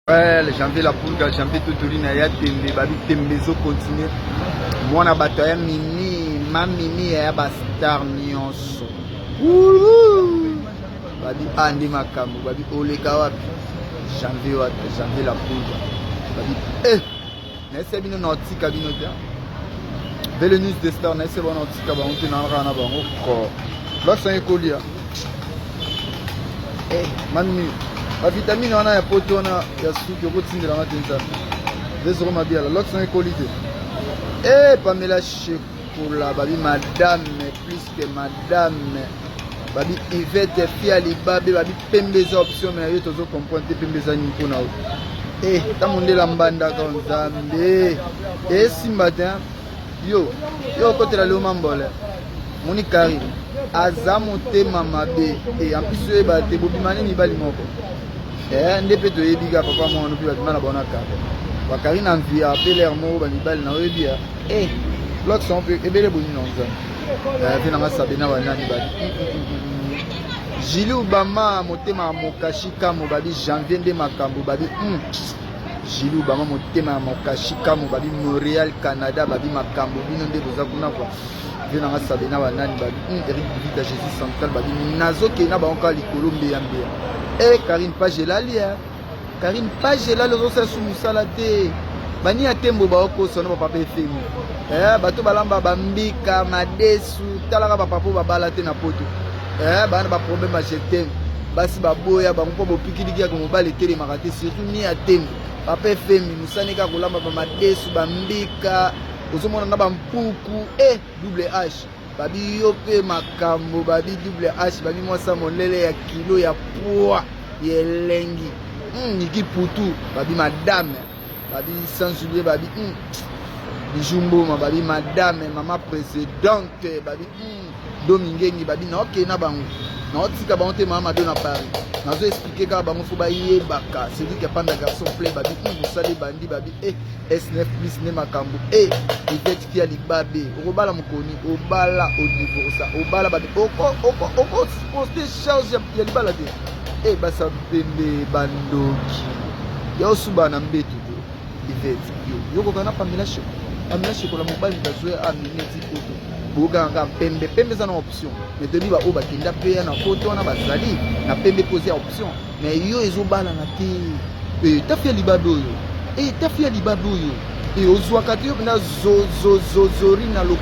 Ouais, janvier la pulga, janvier totoli na ya tembe, babi tembe ezo continuer. Mwana bato ya mimi, ma mimi ya ba star nyonso. Babi andi makambo, babi oleka wapi? Janvier wapi? Janvier la pulga. Babi eh nayese bino na otika bino te. Belle news de star nayese bana otika bango te na na bango ko. Bakisa ekolia. Eh, mami bavitamine wana ya poto wana ya suki okotindela nga te nzambe vezoko mabiala lox na ekoli te e pamela shekola babi madame plus que madame babi ivete fia libabe babi pembe eza option me yo tozo comprendre te pembe eza nini mpona yo e ntango ndela mbandaka nzambe esimba te Yo, yo okotela leo mambole. Moni Karine aza motema mabe e en plus oyeba te bobima nini mibali moko eh, nde mpe toyebi kaka papa mwana mpe babima na bango na Karine ba Karine envia mpe lere moko bamibali na oyebi ya eh, bloc sango mpe ebele boni na nzambe eh, mpe nanga sabena banani babi Julie Obama motema ya mokashi kamo babi janvier nde makambo babi mm. Julie Obama motema ya mokashi kamo babi Montreal Canada babi makambo bino nde boza kuna kwa vie nanga Sabena banani babi Eric Vita Jesus Central babi nazokende na bango kaka likolo mbeya mbeya eh Karine page elali eh Karine page elali ozosala su mosala te bani ya tembo baokosa na bapapa efemi eh bato balamba bambika madesu talaka bapapa babala te na poto eh bana ba problème ya je t'aime basi baboya bango mpo bopikiliki yako mobali etelemaka te surtout ni ya tembo papa efemi mosani kaka kolamba bamadesu bambika ozomona na bampuku e eh, double h babi yo mpe makambo babi double h babi mwasa molele ya kilo ya poids ya elengi niki putu babi madame babi sans oublier babi bijou mboma babi madame mama présidente babi domingengi babi naokei na bango naotika bango te mama mado na paris nazo explike kaka bango fo bayebaka celui qui apanda garçon play babi mosala ebandi babi eh, s9 plus nde makambo e ivete fia libabe okobala mokoni obala odivorsa obala babi okoposte charge ya libala te e basa pembe bandoki ya osuba na mbeto te ivete yo yokoka na pamela sheko pamela shekola mobali bazoya amemi ti poto bokanga pembe pembe eza na option mais toyebi baoyo bakenda mpe ya na poto wana bazali na pembe mpo eza option mais yo ezobalana te e, tafi ya libabe oyo e, tafi ya libabe oyo e, ozwaka te yo mpena zozozozori na lo.